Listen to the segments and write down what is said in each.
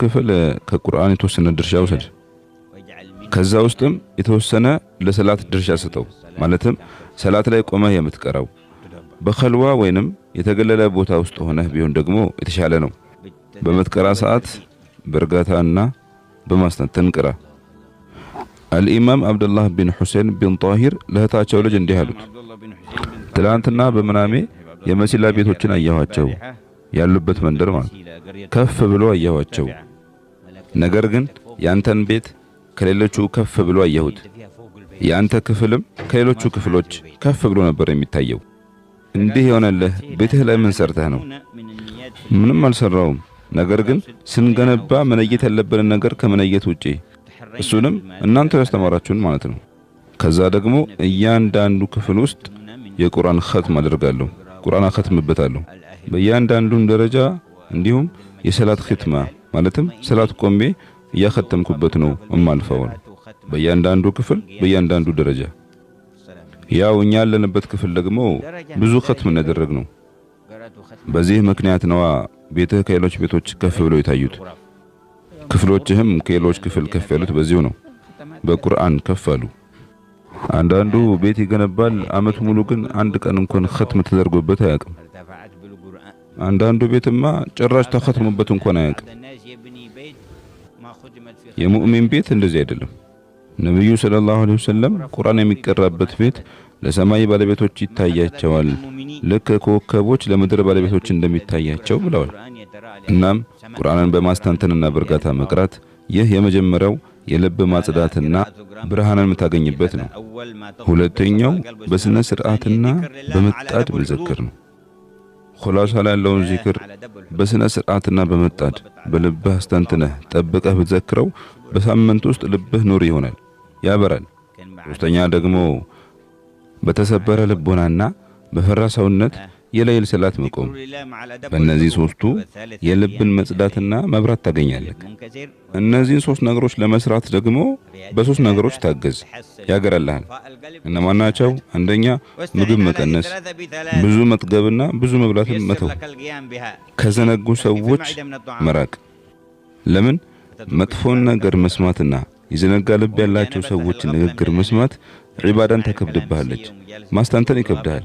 ክፍል ከቁርአን የተወሰነ ድርሻ ውሰድ። ከዛ ውስጥም የተወሰነ ለሰላት ድርሻ ስጠው። ማለትም ሰላት ላይ ቆመህ የምትቀራው በኸልዋ ወይንም የተገለለ ቦታ ውስጥ ሆነህ ቢሆን ደግሞ የተሻለ ነው። በምትቀራ ሰዓት በእርጋታና በማስተንተን ቅራ። አልኢማም አብደላህ ቢን ሁሴን ቢን ጣሂር ለእህታቸው ልጅ እንዲህ አሉት። ትላንትና በምናሜ የመሲላ ቤቶችን አየኋቸው፣ ያሉበት መንደር ማለት ከፍ ብሎ አየኋቸው። ነገር ግን ያንተን ቤት ከሌሎቹ ከፍ ብሎ አየሁት። ያንተ ክፍልም ከሌሎቹ ክፍሎች ከፍ ብሎ ነበር የሚታየው። እንዲህ የሆነልህ ቤትህ ላይ ምን ሰርተህ ነው? ምንም አልሰራውም። ነገር ግን ስንገነባ መነየት ያለብንን ነገር ከመነየት ውጪ እሱንም እናንተ ያስተማራችሁን ማለት ነው። ከዛ ደግሞ እያንዳንዱ ክፍል ውስጥ የቁርአን ኸትም አደርጋለሁ። ቁርአን አኸትምበታለሁ በእያንዳንዱም ደረጃ። እንዲሁም የሰላት ኺትማ፣ ማለትም ሰላት ቆሜ እያኸተምኩበት ነው እማልፈው በእያንዳንዱ ክፍል፣ በእያንዳንዱ ደረጃ። ያው እኛ ያለንበት ክፍል ደግሞ ብዙ ኸትም ያደረግነው። በዚህ ምክንያት ነዋ ቤትህ ከሌሎች ቤቶች ከፍ ብለው የታዩት። ክፍሎችህም ከሌሎች ክፍል ከፍ ያሉት በዚሁ ነው። በቁርአን ከፍ አሉ። አንዳንዱ ቤት ይገነባል፣ አመት ሙሉ ግን አንድ ቀን እንኳን ኸትም ተደርጎበት አያውቅም። አንዳንዱ ቤትማ ጭራሽ ተኸትሞበት እንኳን አያውቅም። የሙእሚን ቤት እንደዚህ አይደለም። ነብዩ ሰለላሁ ዐለይሂ ወሰለም ቁርአን የሚቀራበት ቤት ለሰማይ ባለቤቶች ይታያቸዋል፣ ልክ ኮከቦች ለምድር ባለቤቶች እንደሚታያቸው ብለዋል። እናም ቁርአንን በማስተንተንና በእርጋታ መቅራት ይህ የመጀመሪያው የልብ ማጽዳትና ብርሃንን የምታገኝበት ነው። ሁለተኛው በስነ ስርዓትና በመጣድ መዘክር ነው። ኹላሳ ላይ ያለውን ዚክር በስነ ስርዓትና በመጣድ በልብህ አስተንትነህ ጠብቀህ ብትዘክረው በሳምንት ውስጥ ልብህ ኑር ይሆናል፣ ያበራል። ሶስተኛ ደግሞ በተሰበረ ልቦናና በፈራ ሰውነት የሌሊት ሰላት መቆም። በእነዚህ ሶስቱ የልብን መጽዳትና መብራት ታገኛለህ። እነዚህን ሶስት ነገሮች ለመስራት ደግሞ በሶስት ነገሮች ታገዝ፣ ያገራልሃል። እነማን ናቸው? አንደኛ ምግብ መቀነስ፣ ብዙ መጥገብና ብዙ መብላትን መተው፣ ከዘነጉ ሰዎች መራቅ። ለምን? መጥፎን ነገር መስማትና የዘነጋ ልብ ያላቸው ሰዎች ንግግር መስማት ዒባዳን ታከብድብሃለች። ማስተንተን ይከብድሃል።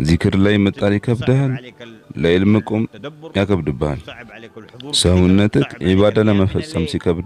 ዚክር ላይ መጣል ይከብድሃል። ለዕልም መቆም ያከብድብሃል። ሰውነትህ ዒባዳ ለመፈጸም ሲከብድ